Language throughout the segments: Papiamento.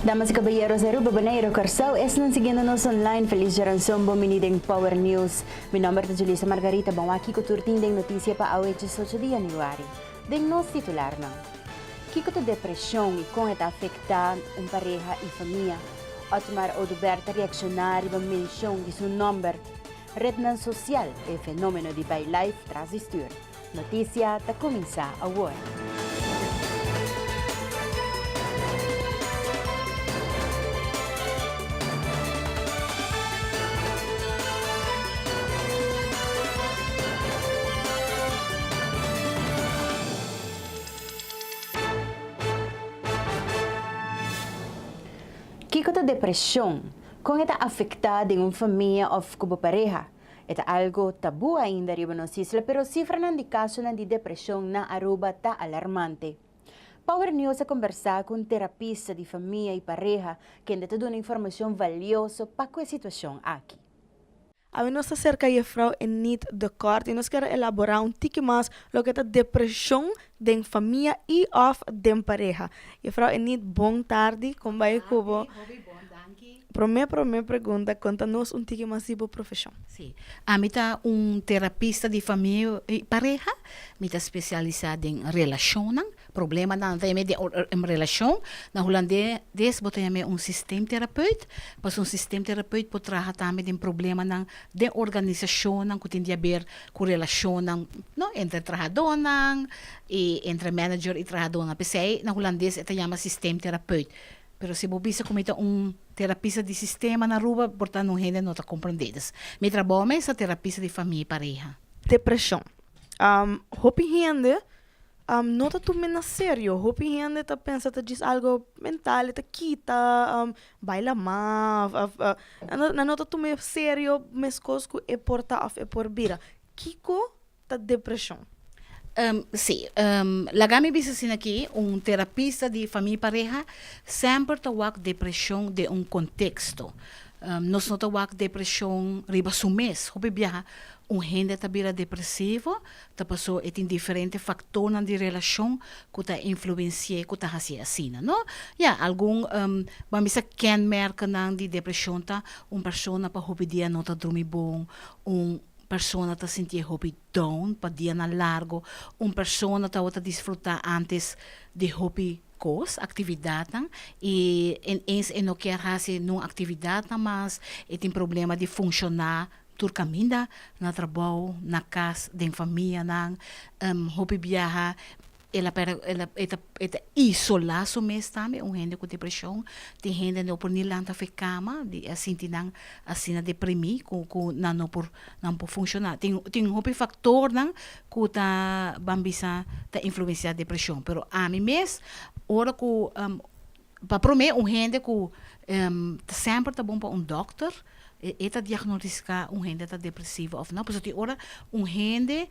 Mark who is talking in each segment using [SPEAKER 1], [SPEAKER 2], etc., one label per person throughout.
[SPEAKER 1] Damas y caballeros de Aruba, Bonaire, Curaçao, esnan siguiendo nos online, feliz djaranson, bon bini den Power News. Mi nomber ta Julissa Margarita, bon wak kico tur tin den noticia pa awe 18 di januari. Den nos titularnan. Kico ta depresion y con e ta afecta un pareha y famia? Otmar Oduber ta reacciona riba mencion di su nomber. Rednan social, e fenomeno di bay live tras di stuur. Noticia ta cuminsa awor. Kiko ta depresion? Kon e ta afektá den un famia òf ku bo pareha? E ta algo tabú ainda riba nos isla, pero sifranan di kasonan di depreshon na Aruba ta alarmante. Power News a kombersá ku un terapista di famia i pareha kende ta duna informashon valioso pa ku e situashon aki.
[SPEAKER 2] Awe nos ta serka Jefrouw Enid de Kort i nos kier a elaborá un tiki mas loke ta depreshon den famia i òf den pareha. Jefrouw Enid, bon tardi, kon bai ku bo?
[SPEAKER 3] Hopi bon, danki.
[SPEAKER 2] Promé promé pregunta, konta nos un tiki mas di bo profeshon.
[SPEAKER 3] Sí, ami ta un terapista di famia i pareha, mi ta spesialisá den relashonnan. Problemanan ta yam'é den un relashon. Na hulandes bo ta yam'é un systeemtherapeut. Pasobra un systeemtherapeut por traha tambe den problemanan den organisashonnan ku tin di haber ku relashonnan, no, entre trahadónan i entre manager i trahadónan. P'esei na hulandes e ta yama systeemtherapeut. Pero si bo bisa ku mi ta un terapista di sistema na Aruba por ta un hende no ta komprendé. Dus mi trabou mes ta terapista di famia i pareha.
[SPEAKER 2] Depreshon. Hopi hende No ta tum'e na serio. Hopi hende ta pensa ta djis algo mental, e ta kita, bai lama, of nan no ta tum'e serio meskos ku e por ta of e por bira. Kiko ta depreshon?
[SPEAKER 3] Sí, laga mi bisa asina aki, un terapista di famia i pareha semper ta wak depreshon den un konteksto. Nos no ta wak depreshon riba su mes. Hopi biaha un hende ta bira depresivo Ta paso e tin diferente factornan di relacion cu ta influenci'e cu ta haci'e asina, no? Ya, algun, ban bisa kenmerkennan di depresion ta un persona pa hopi dia no ta drumi bon, un persona ta sinti'e hopi down pa dianan largo, un persona tabata disfruta antes di hopi cos, actividadnan, y ineens e no kier haci nun actividadnan mas, e tin problema di funciona Tur kaminda, na trabou, na kas, den famianan, hopi biaha el a pèrdè, el a, e ta, e ta isolá su mes tambe, un hende ku depreshon, tin hende no por ni lanta for e kama, di a sinti nan asina deprimí ku ku nan no por, nan por funshoná. Tin tin hopi faktornan ku ta ban bisa ta influensiá depreshon, pero ami mes ora ku Pa promé un hende ku ta semper ta bon pa un dòkter, e ta diagnostiská un hende ta depresivo òf no. Pasobra tin ora un hende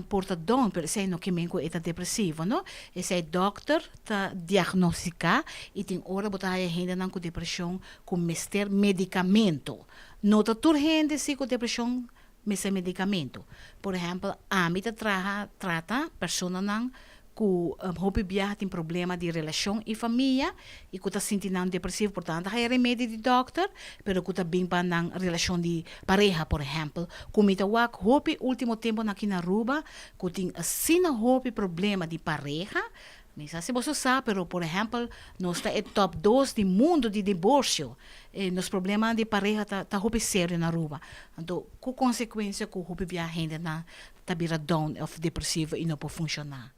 [SPEAKER 3] por ta down, pero esei no ke men ku e ta depresivo, no. Esei dòkter ta diagnostiká i tin ora bo ta haña hendenan ku depreshon ku mester medikamento. No ta tur hende si ku depreshon mester medikamento. Por ehèmpel, ami ta traha trata personanan ku hopi biaha tin problema di relashon i famia i ku ta sinti nan depresivo, por tanto haya remedi di dòkter, pero ku ta bin pa nan relashon di pareha, por ehèmpel. Ku mi ta wak hopi último temponan aki na Aruba ku tin asina hopi problema di pareha, mi sa si boso sa, pero por ehèmpel nos ta e tòp dos di mundu di diborsio. Nos problemanan di pareha ta ta hopi serio na Aruba. Anto ku konsekuensia ku hopi biaha hendenan ta bira down of depresivo y no por funciona.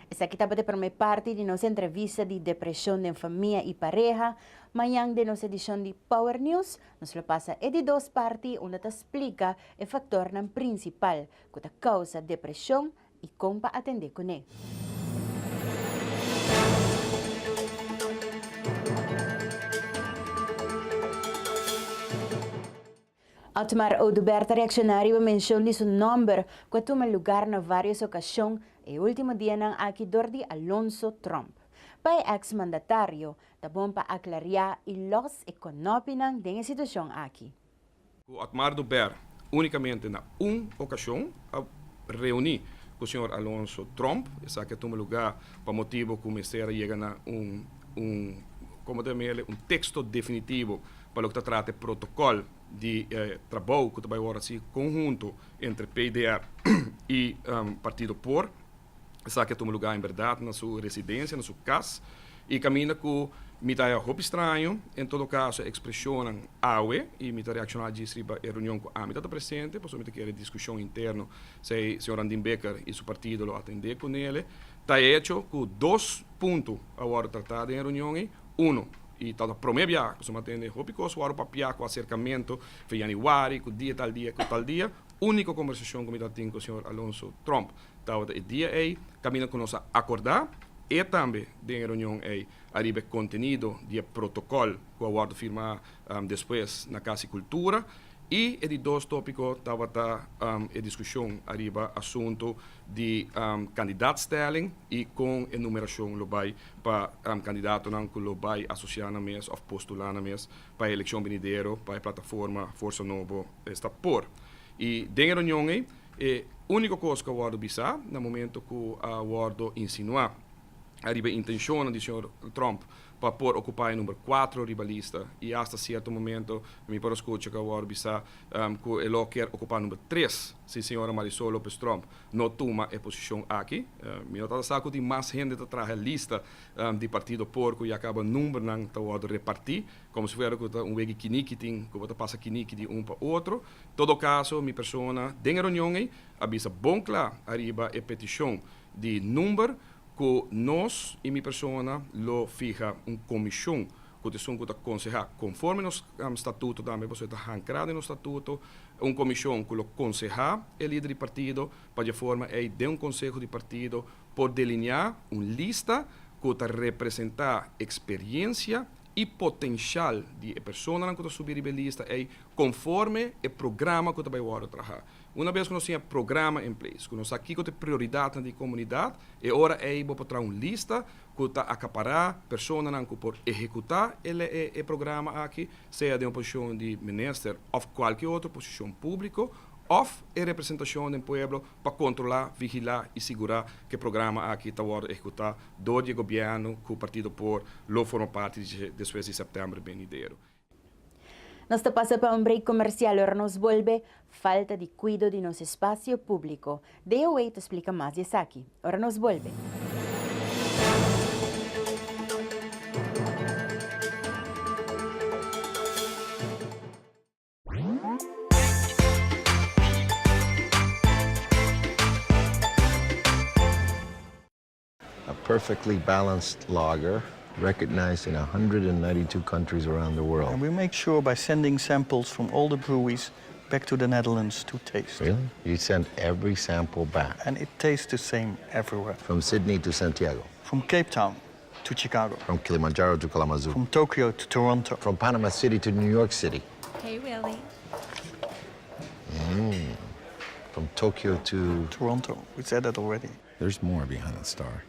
[SPEAKER 1] Esaki tabata e prome parti di nos entrevista di depresion den famia y pareha. Mañan den nos edicion di Power News nos lo pasa e di dos parti unda ta splica e factornan principal cu ta causa depresion y con pa atende cune. Otmar Oduber ta reacciona riba mencion di su nomber cu a tuma lugar na varios ocasion e ultimo dianan aki dor di Alonso Tromp. Pa e ex mandatario, ta bon pa aclaria y los e conopinan den e situacion aki.
[SPEAKER 4] Cu Otmar Oduber unicamente na un ocasion a reuni cu señor Alonso Tromp, esaki a tuma lugar pa motibo cu mester a yega na un un. komo ta mele un teksto definitivo pa loke ta trata e protokòl di trabou ku ta bai wòrdu hasi konhunto entre PDR i Partido por. Esaki a tuma lugá en bèrdat na su residensia, na su kas, i kaminda ku mi ta haya hopi straño, en todo kaso e ekspreshonnan awe, i mi ta reakshoná djis riba e reunion ku ami tabata presente, pasobra mi ta kere diskushon interno sei señor Andin Bikker i su partido lo atendé ku nele. Ta e echo ku dos punto a wòrdu tratá den e reunion ei, uno, i tabata promé biaha, pasobra mi a tende hopi kos wòrdu papiá ku aserkamentu for yanüari, ku dia tal dia, ku tal dia, úniko kombersashon ku mi tabatin ku señor Alonso Tromp Tabata e dia ei kaminda ku nos a akordá e tambe den e reunion ei ariba e kontenido di e protokòl ku a wòrdu firmá despues na Kas di Kultura. I e di dos tópiko tabata e diskushon ariba asuntu di kandidaatstelling i kon e numerashon lo bai pa kandidatonan ku lo bai asosiá nan mes òf postulá nan mes pa e elekshon benidero pa e plataforma Forsa Nobo esta por. I den e reunion ei E úniko kos ku a wòrdu bisá na momento ku a wòrdu insinuá riba e intenshonnan di señor Trump pa por okupá e number kuatro riba lista i asta sierto momento mi por a skucha ku a wòrdu bisá ku e lo kier okupá number tres si señora Marisol Lopez Trump no tuma e posishon aki. Mi no tabata sa ku tin mas hende ta traha lista di partido por ku ya kaba numbernan ta wòrdu repartí komo si fuera ku ta un wegi kiniki tin ku bo ta pasa kiniki di un pa otro. Todo kaso mi persona den e reunion ei a bisa bon kla ariba e petishon di number ku nos i mi persona lo fiha un komishon ku ta esun ku ta konsehá konforme nos statuto tambe pasobra e ta hankrá den nos statuto un komishon ku lo konsehá e lider di partido pa dje forma ei den un konseho di partido por delineá un lista ku ta representá eksperiensia i potenshal di e personanan ku ta subi riba e lista ei konforme e programa ku ta bai wòrdu traha. Una bes ku nos tin e programa in place, ku nos sa kiko ta e prioridatnan di komunidat, e ora ei bo por traha un lista ku ta akapará personanan ku por ehekutá e e programa aki, sea den un posishon di minister òf kualke otro posishon públiko, òf e representashon den pueblo pa kontrolá, vigilá i sigurá ku e programa aki ta wòrdu ehekutá dor di e gobièrnu ku Partido por lo forma parti di dje despues di sèptèmber benidero.
[SPEAKER 1] Nos ta pasa pa un break comercial ora nos bolbe, falta di cuido di nos espacio publico. DOA ta splica mas di esaki ora nos bolbe.
[SPEAKER 5] A perfectly balanced lager recognized in 192 countries around the world.
[SPEAKER 6] And we make sure by sending samples from all the breweries back to the Netherlands to taste.
[SPEAKER 5] Really? You send every sample back?
[SPEAKER 6] And it tastes the same everywhere.
[SPEAKER 5] From Sydney to Santiago?
[SPEAKER 6] From Cape Town to Chicago.
[SPEAKER 5] From Kilimanjaro to Kalamazoo.
[SPEAKER 6] From Tokyo to Toronto.
[SPEAKER 5] From Panama City to New York City.
[SPEAKER 7] Hey, Willie.
[SPEAKER 5] From Tokyo to...
[SPEAKER 6] Toronto. We said that already.
[SPEAKER 5] There's more behind the star.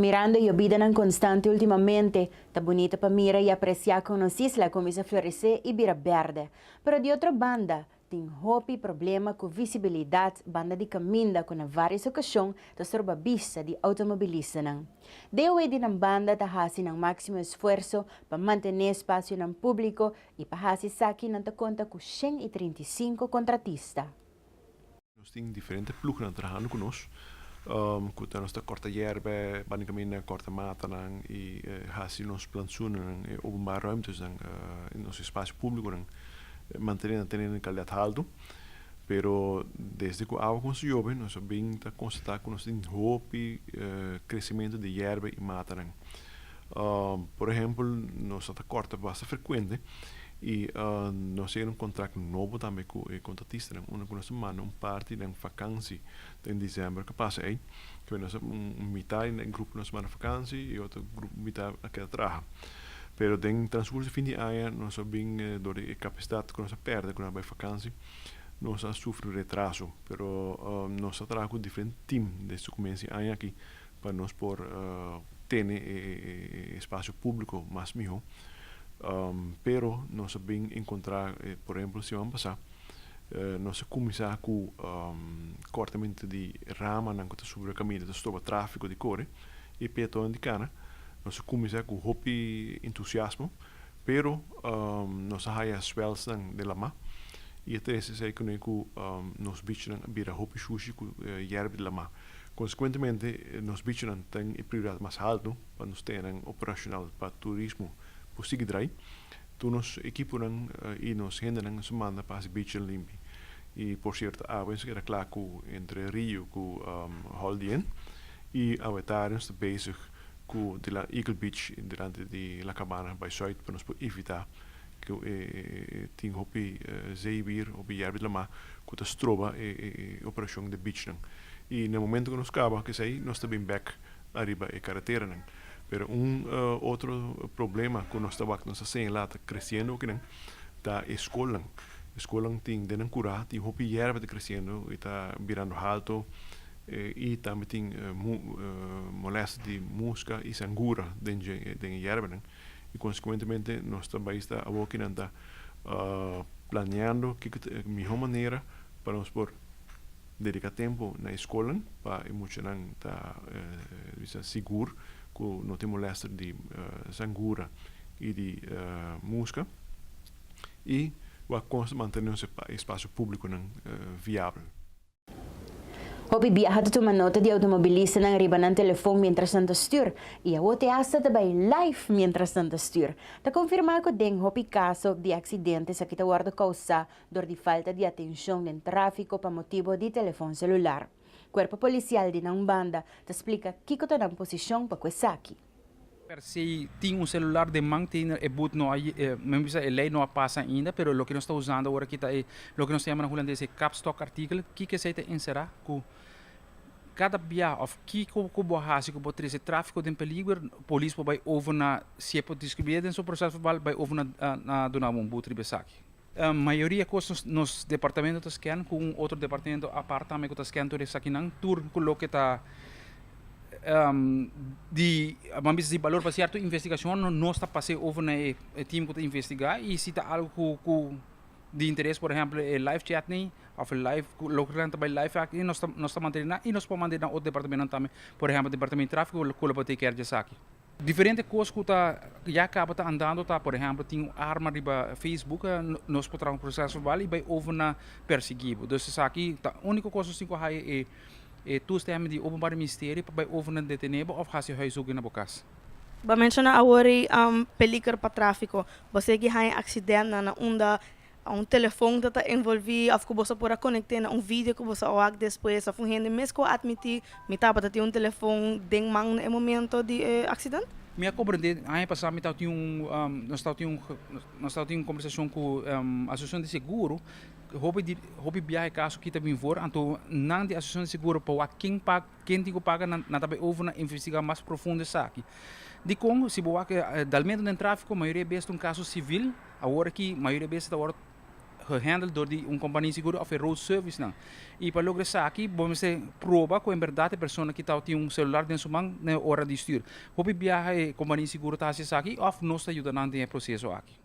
[SPEAKER 1] Mirando e yobidanan constante ultimamente, ta bunita pa mira y aprecia con nos isla cuminsa florece y bira berde. Pero di otro banda, tin hopi problema cu visibilidad banda di caminda cu na varios ocasion ta stroba bista di automobilistanan. DOW di nan banda ta haci nan maximo esfuerso pa mantene espacionan publico y pa haci esaki nan ta conta cu 135 contratista.
[SPEAKER 7] Nos tin diferente ploegnan trahando ku nos, ku ta nos ta kòrta yèrbè, banda kaminda kòrta matanan i hasi nos plantsoennan, e openbare ruimtesnan, nos espasio públikonan mantené nan tene nan kalidat haltu. Pero desde ku awa kuminsá yobe nos a bin ta konstatá ku nos tin hopi kresementu di yèrbè i matanan. Por ehèmpel nos ta kòrta basta frekuente I nos a yega un kontrakt nobo tambe ku e kontratistanan unda ku nos a manda un parti den fakansi den desèmber ku pasa ei. Ku nos a un mitad di e grupo nos a manda fakansi i otro grupo mitad a keda traha. Pero den transkurso di fin di aña nos a bin dor di e kapasidat ku nos a pèrdè ku nos a bai fakansi nos a sufri un retraso. Pero nos a traha ku diferente tim desde kumienso di aña aki pa nos por tene e espasio públiko mas mihó. Pero nos a bin encontra, por ehempel siman pasa, nos a cuminsa cu cortamento di ramanan cu ta subi riba caminda ta stoba trafico di core y peatonnan di cana. Nos a cuminsa cu hopi entusiasmo, pero nos a haya swellsnan den lama y a trece esey cune cu nos bichonan a bira hopi shushi cu yerba di lama. Consecuentemente nos bichonan tin e prioridad mas halto. Pa nos tenan operacional pa turismo por sigui drai, tur nos ekiponan y nos hendenan nos a manda pa haci beachnan limpi. Y por cierto awe nos a keda cla cu Entre Rio cu Holiday Inn y awe tarde nos ta bezig cu Eagle Beach delante di La Cabana bay zuid pa nos por evita cu e tin hopi zeewier, hopi yerba di lama cu ta stroba e operacion di beachnan. Y na momento cu nos caba cu esey nos ta bin bek ariba e kareteranan. Pero un otro problema ku nos ta wak nos ta señalá ta kresiendo okinan ta e skolnan. E skolnan tin den nan kurá tin hopi yerba ta kresiendo i ta birando halto i tambe tin molèste di muska i sangura den dje den e yerbanan i konsekuentemente nos ta bai sta awokinan ta planeando kiko ta e mihó manera pa nos por Dedica tempo na e scolnan pa e muchanan ta bisa sigur cu no tin molester di sangura y di musca y wak con ta mantene nos espacio publiconan viabel.
[SPEAKER 1] Hopi biaha ta tuma nota di automobilistanan riba nan telefon mientras nan ta stuur y awor te hasta ta bay live mientras nan ta stuur. Ta confirma cu den hopi caso di accidente esaki ta wordo causa dor di falta di atencion den trafico pa motibo di telefon celular. Cuerpo Policial di nan banda ta splica kico ta nan posicion pa cu esaki.
[SPEAKER 8] Per si tin un celular den man tin e boet no a men bisa e ley no a pasa ainda pero loke nos ta usando awor aki ta e loke nos ta yama na hulandes e kapstok artikel kiko esey ta encera cu cada bia of kiko cu bo a haci cu bo trece trafico den peligro polis por bay over na si e por describi den su proces verbal bay over na duna bo un boet riba esaki. Mayoria kos nos nos departamento ta scan ku un otro departamento apart tambe ku ta scan tur esakinan tur ku loke ta di ban bisa di balor pa sierto investigashon nos ta pas'é over na e team ku ta investigá i si ta algu ku ku di interes por ehèmpel e live chat ni òf e live ku loke nan ta bai live aki nos ta nos ta mantené nan i nos por mand'é na otro departamentonan tambe por ehèmpel departamento di tráfiko ku lo por take care di esaki. Diferente kos ku ta ya kaba ta andando ta, por ehèmpel, tin un arma riba Facebook, nos por traha un proseso verbal i bai over na persiguí bo. Dus esaki ta úniko kos nos tin ku haya e e toestemming di Openbaar Ministerie pa bai over na detené bo òf hasi huiszoeking na bo kas.
[SPEAKER 2] Bo a menshoná awor ei peliger pa tráfiko. Bo segi haña aksidentnan na unda un telefon ta ta envolví òf ku boso por a konekt'é na un video ku boso a wak despues òf un hende mes ku a atmití mi tabata tin un telefon den man na e momento di e aksident?
[SPEAKER 8] Mi a komprendé aña pasá mi tabatin un nos tabatin un nos tabatin un kombersashon ku asosiashon di seguro hopi di hopi biaha e kaso kita bin for anto nan di asosiashon di seguro pa wak ken paga ken tin ku paga nan nan ta bai over na investigá mas profundo esaki dikon si bo wak dalmentu den tráfiko mayoria bes ta un kaso sivil. Awor aki mayoria bes ta wòrdu gehandeld door di un compania di seguro of e road service nan. Y pa logra esaki bo mester proba cu en berdad e persona ki tabatin un celular den su man na e ora di stuur. Hopi biaha e compania di seguro ta haci esaki of nos ta yuda nan den e proceso aki.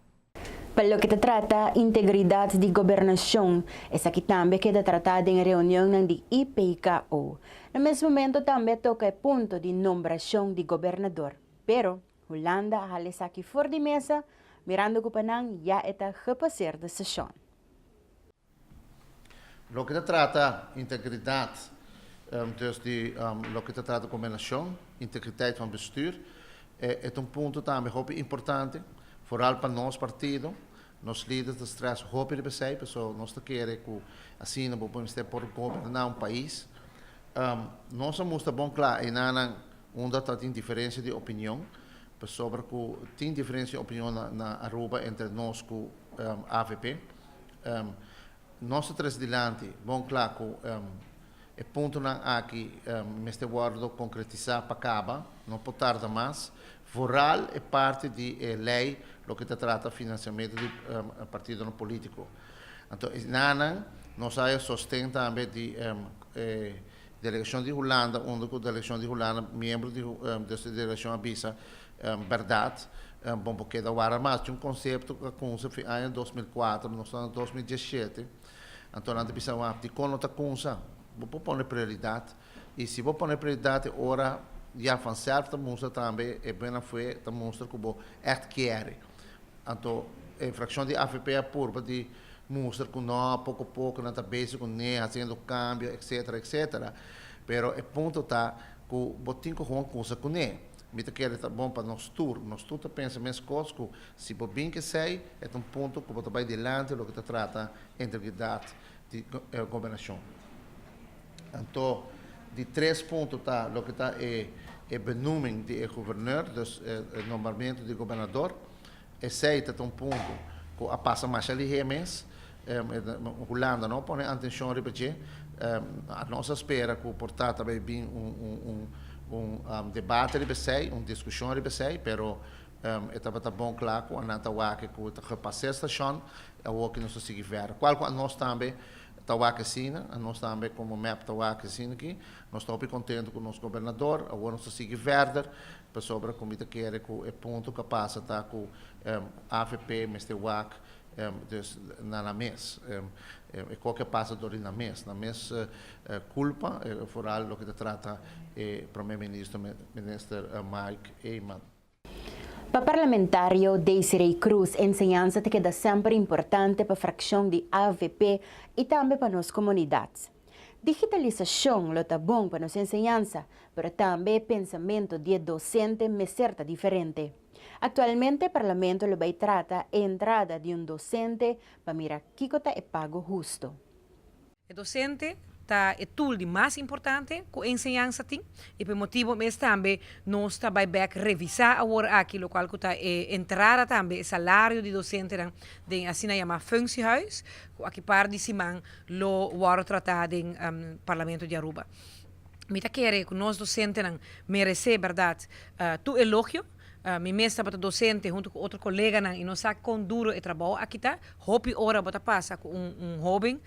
[SPEAKER 1] Pa loke ta trata integridat di gobernashon, esaki tambe keda tratá den e reunionnan di IPKO. Na mes momento tambe a toka e punto di nombrashon di gobernador. Pero, Hulanda a hala esaki for di mesa, mirando ku pa nan ya e ta gepaseerde seshon.
[SPEAKER 9] Loke ta trata integridat, dus di loke ta trata gobernashon, integriteit van bestuur, e ta un punto tambe hopi importante, vooral pa nos partido. Nos lider ta stress hopi riba esei, pasobra nos ta kere ku asina bo por mester por goberná un pais. Nos a mustra bon kla einanan unda ta tin diferensia di opinion, pasobra ku tin diferensia di opinion na Aruba entre nos ku avp. Nos ta trese dilanti bon kla ku e puntonan aki mester wòrdu konkretisá pa kaba, no por tarda mas. Vooral e parti di e lei loke ta trata finansiamentu di partidonan polítiko. Anto enanan nos a haya sosten tambe di e delegashon di Hulanda unda ku delegashon di Hulanda miembro di e delegashon a bisa bèrdat bon por keda wara mas. Tin un konsepto ku a kunsa fin aña 2004 nos ta na 2017 anto nan ta bisa wak dikon no ta kunsa? Bo por pone prioridat i si bo pone prioridat e ora ya vanself ta mustra tambe e buena fe ta mustra ku bo ègt kier. Anto e frakshon di avp a purba di mustra ku no poko poko nan ta bezig ku ne hasiendo kambio etcetera etcetera pero e punto ta ku bo tin ku gewoon kusa kuné. Mi ta kere ta bon pa nos tur. Nos tur ta pensa meskos ku si bo bin kesei e ta un punto ku bo ta bai dilanti loke ta trata integridat di gobernashon. Anto di tres punto ta loke ta e e benoeming di e guverneur, dus e nombramentu di gobernador. Esei ta ta un punto ku a pasa masha lihé mes. Hulanda no a pone antenshon riba dje. Nos a spera ku por ta ta bai bin un un un debate riba esei, un diskushon riba esei, pero e tabata bon kla ku nan ta wak ku ta gepasé stashon, awor ki nos ta sigui verder. Kual ku anos tambe ta wak asina, anos tambe komo mep ta wak asina aki. Nos ta hopi kontentu ku nos gobernador, awor nos ta sigui verder, pasobra ku mi ta kere ku e punto ku a pasa ta ku avp mester wak dus na nan mes. E koke a pasa dor di nan mes, nan mes kulpa, vooral loke ta trata e prome minister, minister Mike Eman.
[SPEAKER 1] Pa parlamentario Desiree Croes enseñansa ta keda semper importante pa fraccion di avp y tambe pa nos comunidad. Digitalisacion lo ta bon pa nos enseñansa, pero tambe e pensamento di e docente mester ta diferente. Actualmente parlamento lo bay trata e entrada di un docente pa mira kico ta e pago husto.
[SPEAKER 10] E docente ta e tool di mas importante cu e enseñansa tin y pa e motibo mes tambe nos ta bay bek revisa awor aki locual cu ta e entrada tambe e salario di docentenan den e asina yama functiehuis cu aki par di siman lo wordo trata den Parlamento di Aruba. Mi ta kere cu nos docentenan merece berdad tur elogio. Mi mes tabata docente hunto cu otro coleganan y nos sa con duro e trabou aki ta. Hopi ora bo ta pasa cu un un hoben,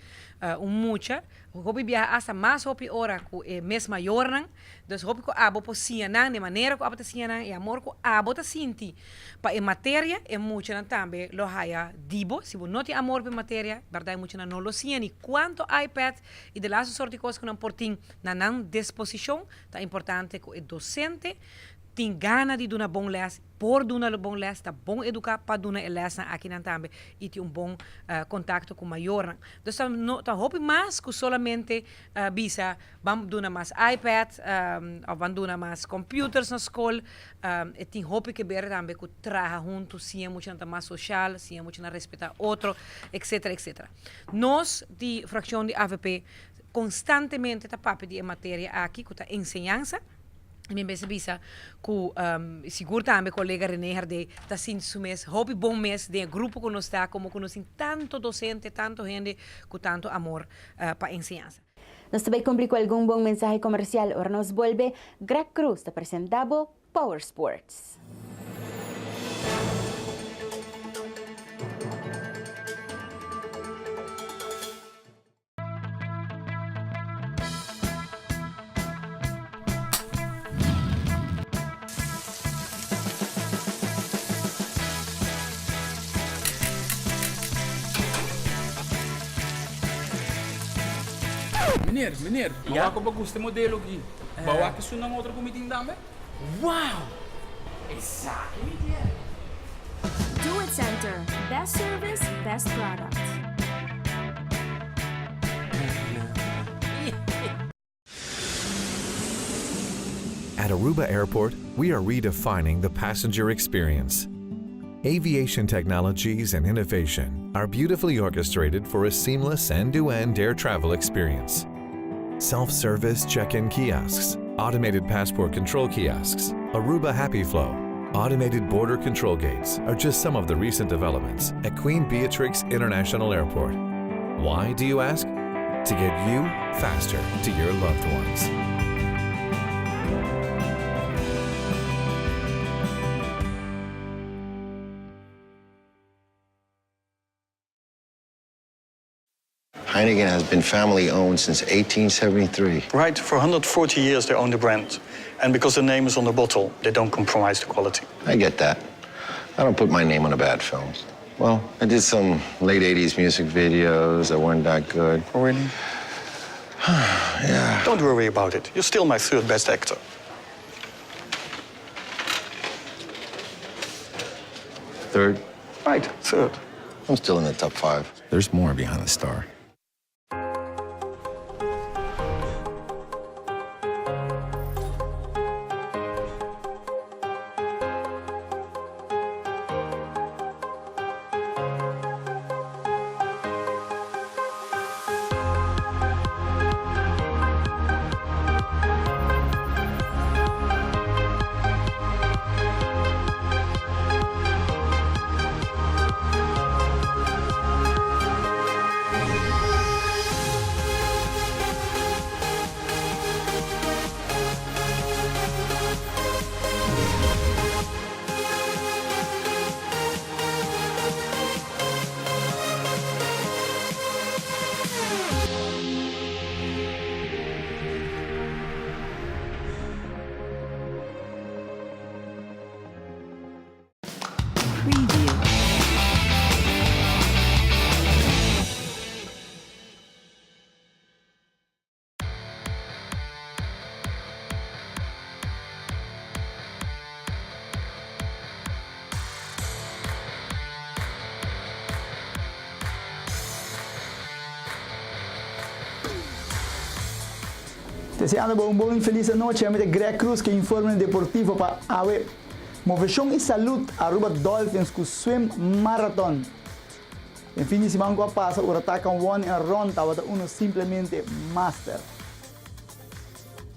[SPEAKER 10] un mucha, hopi biaha hasta mas hopi ora cu e mes mayornan. Dus hopi cu abo por siña nan, di manera cu abo ta siña nan, e amor cu abo ta sinti pa e materia, e muchanan tambe lo haya di bo. Si bo no tin amor pa e materia, berdad e muchanan no lo siña ni cuanto iPad y de laatste soort di cos cu nan por tin na nan disposicion. Ta importante cu e docente tin gana di duna bon les, por duna lo bon les, ta bon educa pa duna e lesnan akinan tambe y tin un bon contacto cu mayornan. Dus ta no ta hopi mas cu solamente bisa ban duna mas iPad of ban duna mas computers na scol, e tin hopi ke ber tambe cu traha hunto, siña muchanan ta mas social, siña muchanan respeta otro, etcetera, etcetera. Nos di fraccion di avp constantemente ta papia di e materia aki cu ta enseñansa. Mi mester bisa ku sigur tambe kolega Rene Herdé ta sinti su mes hopi bon mes den e grupo ku nos ta komo ku nos tin tanto dosente, tanto hende ku tanto amor pa enseñansa.
[SPEAKER 1] Nos ta bai kumpli ku algun bon mensahe komersial ora nos bolbe. Greg Cruz ta presenta bo Power Sports.
[SPEAKER 8] Meneer, meneer, bo wak ku bo gusta e modelo aki. Bo wak esunnan otro ku mi tin tambe? Wow! Esaki mi kier!
[SPEAKER 11] Do It Center, best service, best product.
[SPEAKER 12] At Aruba Airport, we are redefining the passenger experience. Aviation technologies and innovation are beautifully orchestrated for a seamless end to end air travel experience. Self service check in kiosks, automated passport control kiosks, Aruba Happy Flow, automated border control gates are just some of the recent developments at Queen Beatrix International Airport. Why, do you ask? To get you faster to your loved ones.
[SPEAKER 5] Heineken has been family owned since 1873.
[SPEAKER 6] Right, for 140 years they own the brand. And because the name is on the bottle, they don't compromise the quality.
[SPEAKER 5] I get that. I don't put my name on a bad film. Well, I did some late 80s music videos that weren't that good.
[SPEAKER 6] Oh, really?
[SPEAKER 5] yeah.
[SPEAKER 6] Don't worry about it. You're still my third best actor.
[SPEAKER 5] Third?
[SPEAKER 6] Right, third.
[SPEAKER 5] I'm still in the top five. There's more behind the star.
[SPEAKER 13] Deseando bo un bon y feliz anochi, ami ta Greg Cruz ke informe deportivo pa awe. Moveshon y Salud, Aruba Dolphins ku Swim Marathon. Den fin di siman ku a pasa Uratacan won en Ron tabata uno simplemente master.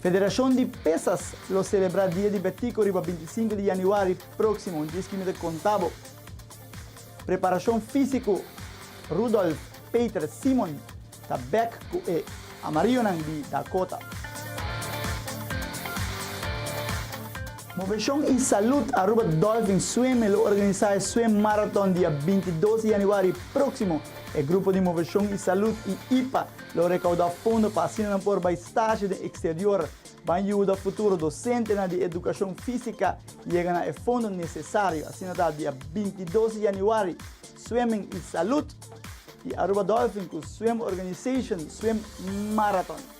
[SPEAKER 13] Federacion di Pesas lo celebra Dia di Betico riba 25 di januari proximo, un djis ki mi ta conta bo. Preparacion fisico, Rudolf Peter Simon ta bek cu e amarillonan di Dakota. Movecion y Salud Aruba Dolphin Swim lo organisa e Swim Marathon dia 22 di januari proximo. E grupo di Movecion y Salud y ipa lo recauda fondo pa asina nan por bay stage den exterior. Ban yuda futuro docentenan di educacion fisica yega na e fondo necesario. Asina ta dia 22 di januari Swimming y Salud y Aruba Dolphin cu Swim Organization Swim Marathon.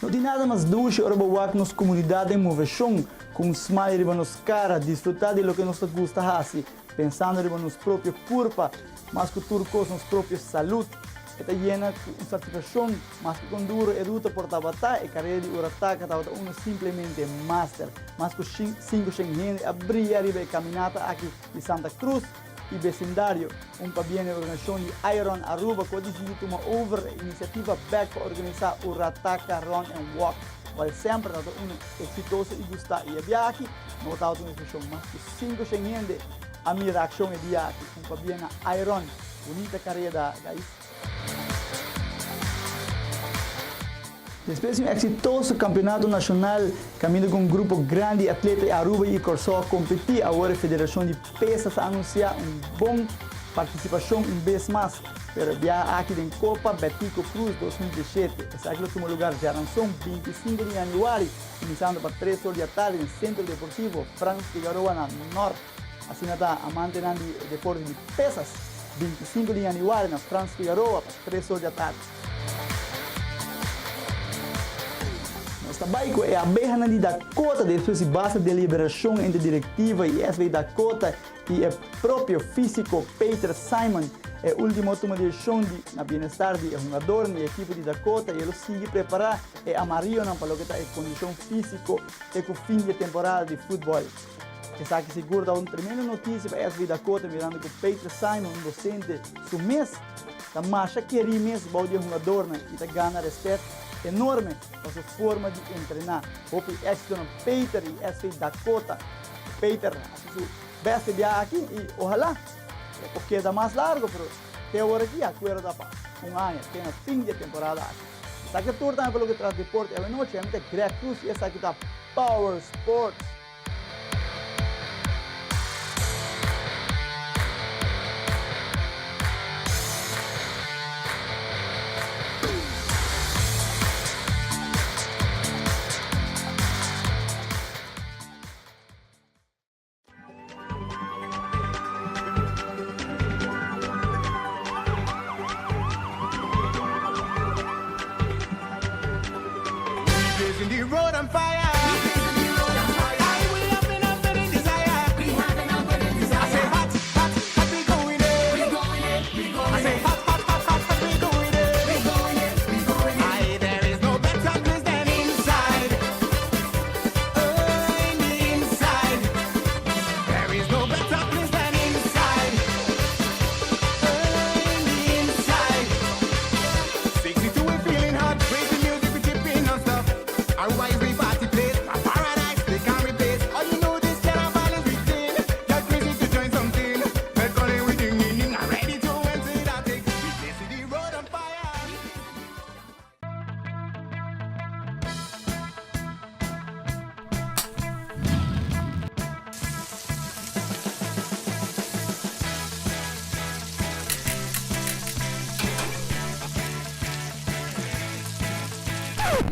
[SPEAKER 13] No tin nada mas dushi ora bo wak nos comunidad den movecion, cu un smile riba nos cara, disfruta di loke nos ta gusta haci, pensando riba nos propio curpa, mas cu tur cos nos propio salud. E ta yena cu un satisfaccion, maske con duro e ruta por tabata, e carera di Urataca tabata uno simplemente master. Mas cu 500 hende a bria riba e caminata aki di Santa Cruz y becindario. Un pabien e organisacion di Iron Aruba cu a dicidi tuma over e iniciativa bek pa organisa Urataca Run and Walk, cual semper tabata uno exitoso y gusta y e biaha aki no tabata un excepcion. Mas cu 500 hende a mira accion e dia aki. Un pabien na Iron. Bunita careda guys. Despues di un exitoso campeonato nacional caminda cu un grupo grandi di atleta di Aruba y Corsou a competi, awor e Federacion di Pesas a anuncia un bon participacion un bes mas, pero e biaha aki den Copa Betico Croes 2017. Esaki lo tuma lugar djaranson 25 di januari, cuminsando pa tres or di atardi den Centro Deportivo Frans Figaroa na Nort. Asina ta amantenan di e deporte di pesas. 25 di yanüari na Frans Figaroa pa tres or di atardi. Nos ta bai ku e abehanan di Dakota despues di basta deliberashon entre direktiva i SV Dakota i e propio físiko Peter Simon. E último a tuma direkshon di na bienestar di e hungadornan i ekipo di Dakota i e lo sigui prepará e amarionan pa loke ta e kondishon físiko te ku fin di e temporada di futbòl. Esaki sigur ta un tremendo notisia pa SV Dakota mirando ku Peter Simon, un dosente su mes, ta masha kerí mes bou di e hungadornan i ta gana respet enorme pa su forma di entrená. Hopi éksito na Peter i SV Dakota. Peter hasi su best e biaha aki i ohalá e por keda mas largo, pero te awor aki akuerdo ta pa un aña te na fin di e temporada aki. Esaki ta tur tambe pa loke tras deporte awenochi. Ami ta Greg Cruz i esaki ta Power Sports.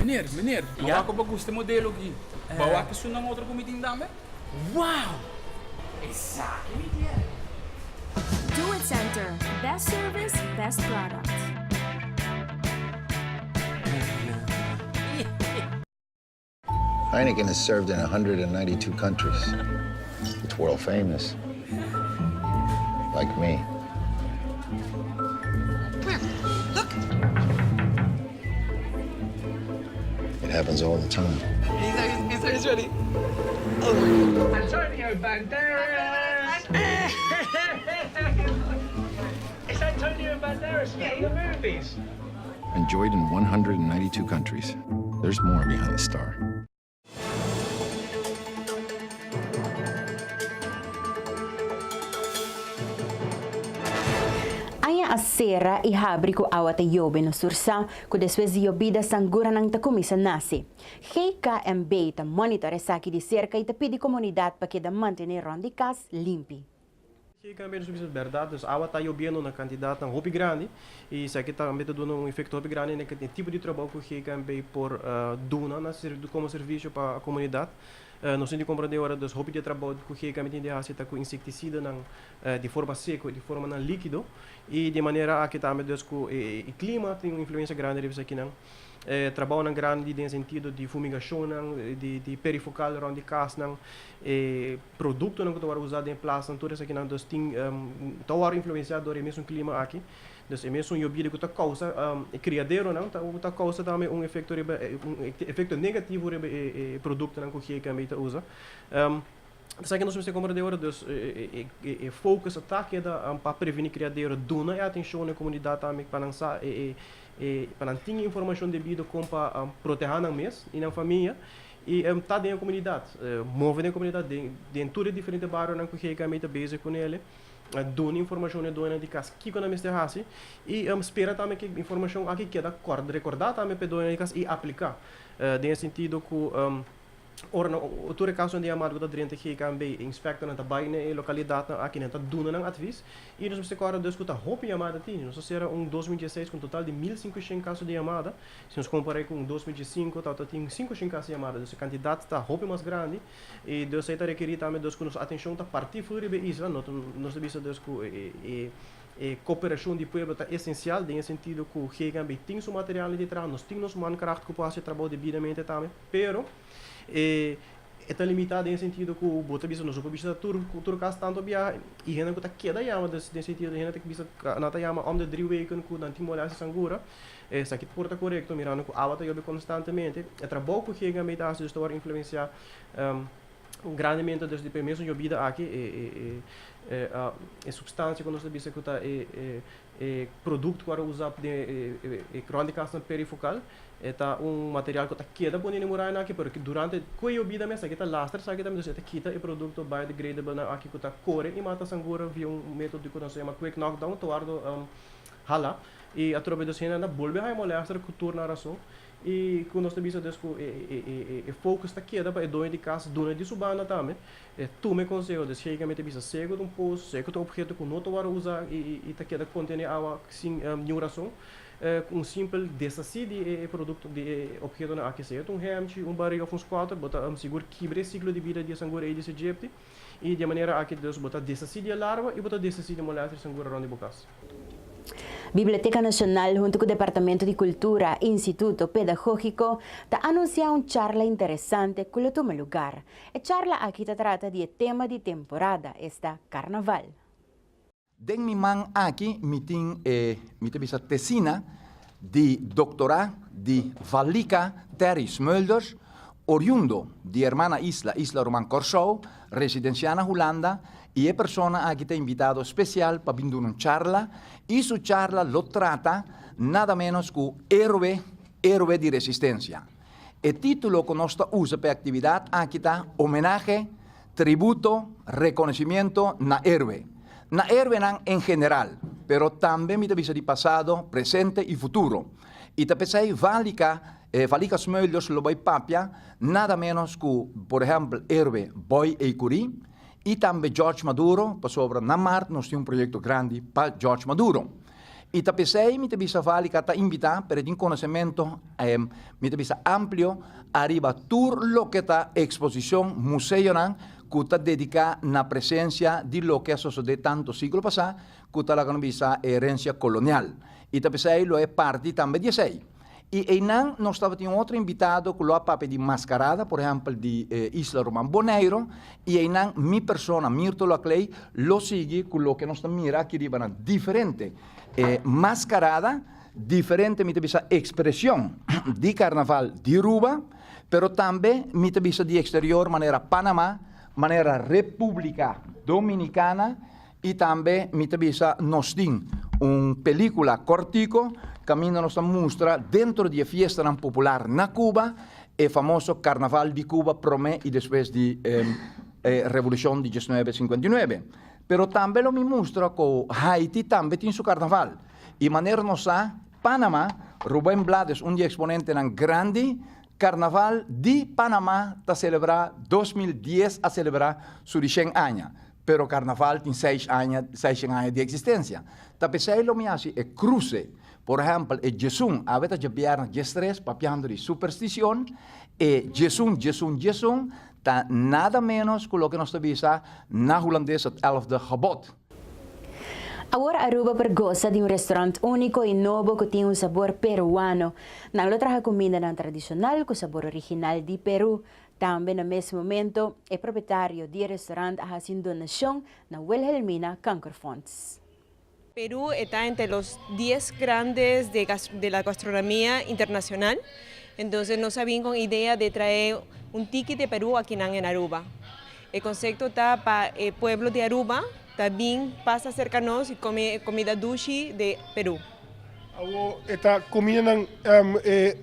[SPEAKER 8] Meneer, meneer, ma wak bo gusta e modelo aki? Bo a wak esunnan otro ku mi tin tambe? Wow! Esaki mi kier!
[SPEAKER 11] Do It Center, best service, best product.
[SPEAKER 5] Heineken has served in 192 countries. It's world famous. Like me.
[SPEAKER 10] Where? Look.
[SPEAKER 5] It happens all the time.
[SPEAKER 14] He's, he's, he's ready. Oh my God. Antonio Banderas! It's Antonio Banderas from the movies.
[SPEAKER 5] Enjoyed in 192 countries. There's more behind the star.
[SPEAKER 1] Aña a sera i habri ku awa ta yobe nos tur sa ku despues di yobida sanguranan ta kuminsá nase. GKMB ta monitor esaki di serka i ta pidi komunidat pa keda mantené rònt di kas limpi.
[SPEAKER 15] GKMB nos bisa bèrdat, dus awa ta yobiendo na kantidatnan hopi grandi i esaki tambe ta duna un efekto hopi grandi na e tipo di trabou ku GKMB por duna na komo servisio pa komunidat. Nos tin di komprendé ora dus hopi di e trabou ku GKMB tin di hasi ta ku insektisidanan di forma seko i di formanan líkido i di e manera aki tambe dus ku e klima tin un influensia grandi riba esakinan. E trabounan grandi den sentido di fumigashonnan, di perifokal rònt di kasnan, e produktonan ku ta wòrdu usá den e plasnan, tur esakinan dus tin ta wòrdu influensiá dor e mesun klima aki. Dus e mesun yobida ku ta kousa e kriaderonan ta ta kousa tambe un efekto riba un efekto negativo riba e produktonan ku GKMB ta usa. Esaki nos mester komprendé ora dus e focus a ta keda pa preveni kriadero, duna e atenshon na e komunidat tambe pa nan sa e pa nan tin e informashon debido kon pa protehá nan mes i nan famia i ta den e komunidat, move den e komunidat den tur e diferente barionan ku GKMI ta bezig kuné, duna informashon na e doñonan di kas kiko nan mester hasi i spera tambe ku e informashon aki keda rekordá tambe pa e doñonan di kas i apliká den e sentido ku Ora nan tur e kasonan di yamada ku ta drenta GKNB, e inspektornan ta bai na e lokalidatnan aki, nan ta duna nan advis i nos mester kòrda dus ku ta hopi yamada tin. Nos a sera un 2016 ku un total di 1500 kaso di yamada. Si nos kompar'é ku un 2005 tabata tin 500 kaso di yamada. Dus e kantidat ta hopi mas grandi i dus ei ta rekerí tambe dus ku nos atenshon ta partí for riba e isla. No ta nos ta bisa dus ku e. E koperashon di pueblo ta esensial den e sentido ku GKNB tin su materialnan di traha, nos tin nos mankracht ku por hasi e trabou debidamente tambe, pero e e ta limitá den e sentido ku bo ta bisa nos no por bishita tur tur kas tantu biaha i hende ku ta keda yama den e sentido hende ta bisa nan ta yama om de drie weken ku nan tin molèstia sangura, esaki por ta korekto mirando ku awa ta yobe konstantemente. E trabou ku GKNB ta hasi dus ta wòrdu influensiá grandemente dus di e mesun yobida aki e e e substansia ku nos ta bisa ku ta e e e produkto ku a usa den e e rònt di kasnan perifokal e ta un material ku ta keda pone den murayanan aki pero durante ku e yobida mes esaki ta lastra esaki tambe dus e ta kita e produkto biodegradable nan aki ku ta kore i mata sangura via un metodo ku nos ta yama quick knockdown ta wòrdu hala i atrobe dus hende nan ta bolbe haña molèster ku tur nan rason. I ku nos ta bisa dus ku e focus ta keda pa e doño di kas duna di su banda tambe, e tuma e konseho. Dus geikamenti ta bisa seko ta un pos, seko ta un obheto ku no ta wòrdu usa i ta keda kontené awa sin niun rason. Ku un simpel deshasí di e produkto di e ophetonan aki, sea ta un hèmchi, un barí òf un skòter, bo ta sigur kibra e siklo di bida di e sangura Aedes aegypti i di e manera aki dus bo ta deshasí di e larva i bo ta deshasí di molèster di sangura rònt di bo kas.
[SPEAKER 1] Biblioteca Nacional hunto cu Departamento di Cultura, Instituto Pedagogico ta anuncia un charla interesante cu lo tuma lugar. E charla aki ta trata di e tema di temporada, esta Carnaval.
[SPEAKER 16] Den mi man aki mi tin e, mi ta bisa tesina di doktorá di Valika Terry Smulders, oriundo di hermana isla, Isla Ruman Kòrsou, residensiá na Hulanda, i e persona aki ta invitado spesial pa bin duna un charla, i su charla lo trata nada ménos ku Héroe, Héroe di Resistensia. E título ku nos ta usa pa e aktividat aki ta Homenahe, Tributo, Rekonosimiento na Héroe. Na héroenan en general, pero tambe mi ta bisa di pasado, presente i futuro. I ta p'esei Valika, Valika Smulders lo bai papia nada ménos ku, por ehèmpel, héroe Boy Ecury i tambe George Maduro, pasobra na mart nos tin un proyekto grandi pa George Maduro. I ta p'esei mi ta bisa Valika ta invitá, pero e tin konosementu, mi ta bisa amplio ariba tur loke ta eksposishon, museonan ku ta dediká na presensia di loke a sosodé tantu siglo pasá ku ta laga nos bisa e herensia kolonial. I ta p'esei lo e parti tambe di esei. I einan nos tabatin un otro invitado ku lo a papia di maskarada, por ehèmpel di e isla ruman Boneiro, i einan mi persona, Mirto Laclay, lo sigui ku loke nos ta mira aki riba na diferente e maskarada, diferente mi ta bisa ekspreshon di karnaval di Ruba, pero tambe mi ta bisa di eksterior manera Panama, manera Repúblika Dominikana, I tambe mi ta bisa nos tin un pelicula cortico caminda nos ta mustra dentro di e fiestanan popular na Cuba e famoso Carnaval di Cuba prome y despues di e revolucion di diesnuebe sinkuenta i nuebe. Pero tambe lo mi mustra cu Haiti tambe tin su carnaval y manera nos sa Panama, Rubén Blades un di e exponentenan grandi Carnaval di Panama ta celebra 2010 a celebra su di shen aña. Pero Carnaval tin seis aña, seishen aña di existencia. Ta p'esei lo mi haci e cruce. Por ehempel, e djesun, awe ta djabièrnè djestres, papiando di supersticion, e djesun, djesun, djesun, ta nada menos cu loke nos ta bisa na Hulandes het elfde gebod.
[SPEAKER 1] Awor Aruba por gosa di un restaurant unico y nobo cu tin un sabor peruano. Nan lo traha cumindanan tradicional cu sabor original di Peru. Tambe na mes momento e propietario di e restaurant a hasi un donashon na Wilhelmina Kankerfonds.
[SPEAKER 17] Perú está entre los dies grandes de de la gastronomía internacional, entonces nos a bin con idea de trae un tiki de Perú akinan en Aruba. E concepto ta pa e pueblo di Aruba ta bin pasa cerca nos y come e comida dushi de Perú.
[SPEAKER 18] Awo e ta comidanan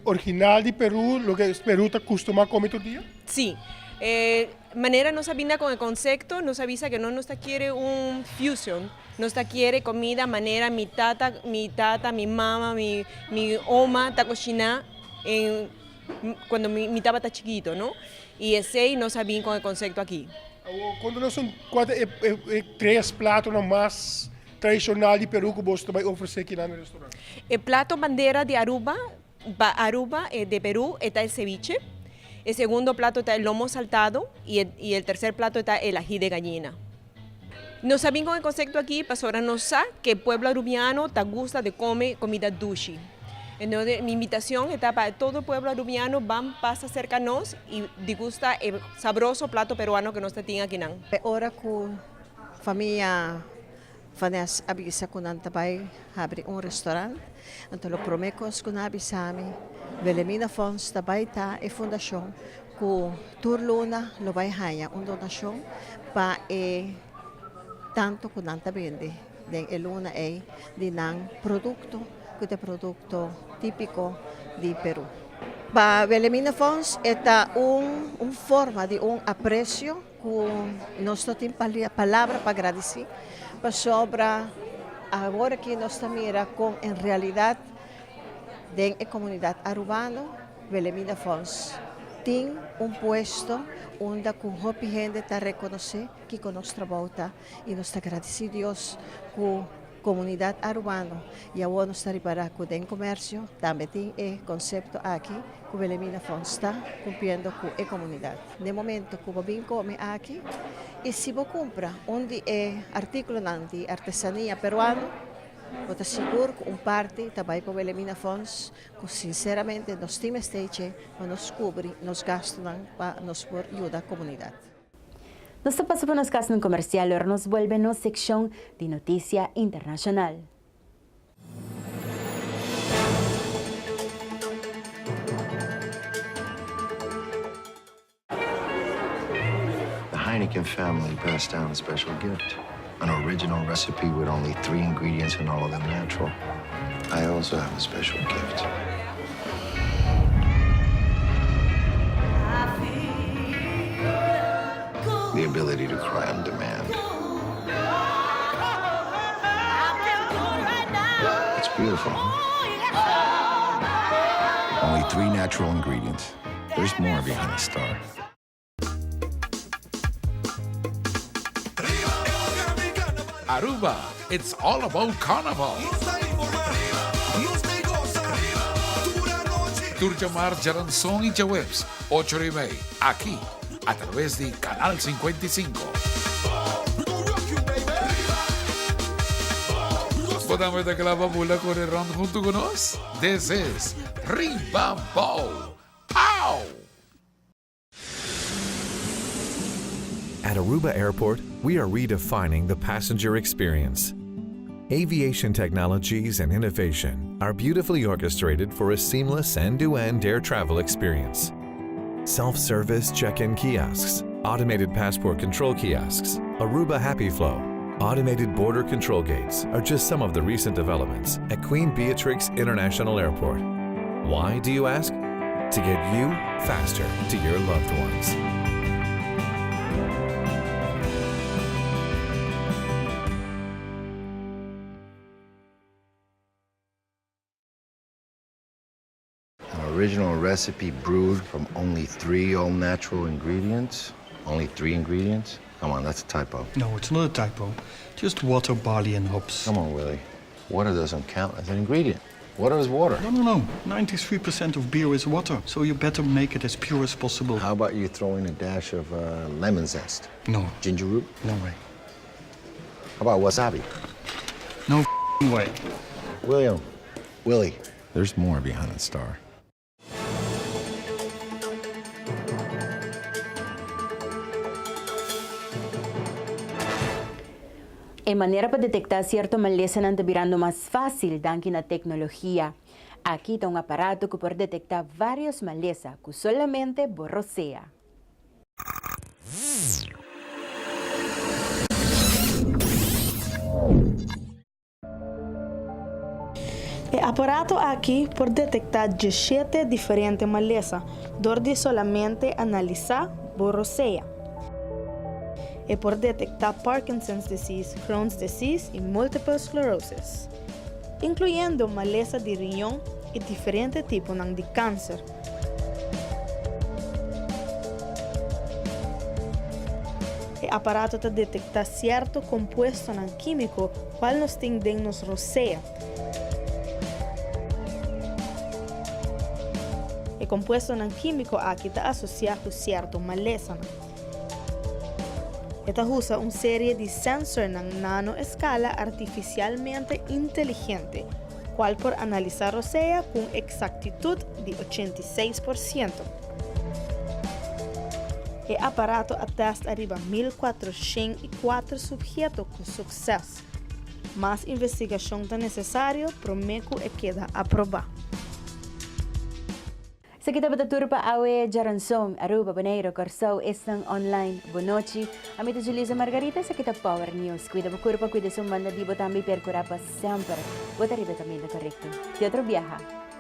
[SPEAKER 18] original di Peru, loke Peru ta custuma come tur dia?
[SPEAKER 17] Sí. E manera nos a binda con e concepto, nos a bisa que no nos ta kiere un fusion, nos ta kiere comida manera mi tata, mi tata, mi mama, mi mi oma ta cocina en cuando mi mi tabata chikito, no? Y esey nos a bin con e concepto aki.
[SPEAKER 18] Awo, conta nos un cua ta e e tres platonan mas Tradicional di Peru cu boso ta bay ofrece kinan na restaurant?
[SPEAKER 17] E plato bandera di Aruba, pa Aruba e de Peru e ta el ceviche, e segundo plato ta el lomo saltado y e y el tercer plato ta el ají de gallina. Nos a bin con e concepto aki pasobra nos sa cu e pueblo Arubiano ta gusta di come comida dushi. Entonces mi invitacion e ta pa todo pueblo Arubiano ban pasa cerca nos y digusta e sabroso plato peruano cu nos ta tin akinan.
[SPEAKER 19] E ora cu famia Van Es a bisa cu nan ta bay habri un restaurant, anto lo prome cos cu nan a bisa mi, Wilhelmina Fonds ta bay ta e fundacion cu tur luna lo bay haya un donacion pa e tanto cu nan ta bende den e luna ey di nan producto cu ta e producto tipico di Peru. Pa Wilhelmina Fonds e ta un un forma di un aprecio cu nos no tin palabra pa gradici pasobra awor aki nos ta mira con en realidad den e comunidad Arubano Wilhelmina Fonds tin un puesto unda cu hopi hende ta reconoce kico nos trabou ta y nos ta gradici Dios cu comunidad Arubano y awor nos ta ripara cu den comercio tambe tin e concepto aki cu Wilhelmina Fonds ta cumpliendo cu e comunidad. Den momento cu bo bin come aki y si bo cumpra un di e articulonan di artesania peruano bo ta sigur cu un parti ta bay pa Wilhelmina Fonds cu sinceramente nos tin mester dje pa nos cubri nos gastonan pa nos por yuda comunidad.
[SPEAKER 1] Nos ta pasa pa nos casnan comercial ora nos bolbe nos seccion di noticia internacional.
[SPEAKER 5] The Heineken family passed down a special gift. An original recipe with only three ingredients and all of them natural. I also have a special gift. The ability to cry on demand. It's beautiful, Only three natural ingredients. There's more behind the star.
[SPEAKER 20] Aruba, it's all about carnival. Tur djamar, djaranson y djaweps, ocho ora y mei, aki, a traves di Canal 55. Bo tambe ta kla pa bula kore rond hunto ku nos? This is Riba Bou! Pow!
[SPEAKER 12] At Aruba Airport, we are redefining the passenger experience. Aviation technologies and innovation are beautifully orchestrated for a seamless end-to-end air travel experience. Self-service check-in kiosks, automated passport control kiosks, Aruba Happy Flow, automated border control gates are just some of the recent developments at Queen Beatrix International Airport. Why, do you ask? To get you faster to your loved ones.
[SPEAKER 5] An original recipe brewed from only three all natural ingredients. Only three ingredients? Come on, that's a typo.
[SPEAKER 6] No, it's not a typo. Just water, barley, and hops.
[SPEAKER 5] Come on, Willie. Water doesn't count as an ingredient. Water is water.
[SPEAKER 6] No, no, no. 93% of beer is water, so you better make it as pure as possible.
[SPEAKER 5] How about you throw in a dash of uh, lemon zest?
[SPEAKER 6] No.
[SPEAKER 5] Ginger root?
[SPEAKER 6] No way.
[SPEAKER 5] How about wasabi?
[SPEAKER 6] No way.
[SPEAKER 5] William, Willie, there's more behind the star.
[SPEAKER 1] E manera pa detektá sierto malesanan ta birando mas fásil danki na teknologia. Aki ta un aparato ku por detektá vários malesa ku solamente bo rosea.
[SPEAKER 2] E aparato aki por detektá dieshete diferente malesa dor di solamente analisá bo rosea. E por detektá Parkinson's disease, Crohn's disease i multiple sclerosis, inkluyendo malesa di riñon i diferente tiponan di kanser. E aparato ta detektá sierto kompuestonan kímiko kual nos tin den nos rosea. E kompuestonan kímiko aki ta asosiá ku sierto malesanan. E ta usa un serie di sensornan nano-escala artificialmente inteligente, cual por analisa rosea cu exactitud di 86%. E aparato a test ariba 1404 sujeto cu suceso. Mas investigacion ta necesario prome cu e keda aproba.
[SPEAKER 1] Esaki tabata tur pa awe djaranson, Aruba, Boneiro, Corsou, esnan online. Bon nochi. Ami ta Julisa Margarita, esaki ta Power News. Cuida bo curpa, cuida esun banda di bo tambe y percura pa semper bo ta riba e caminda corecto. Te otro biaha.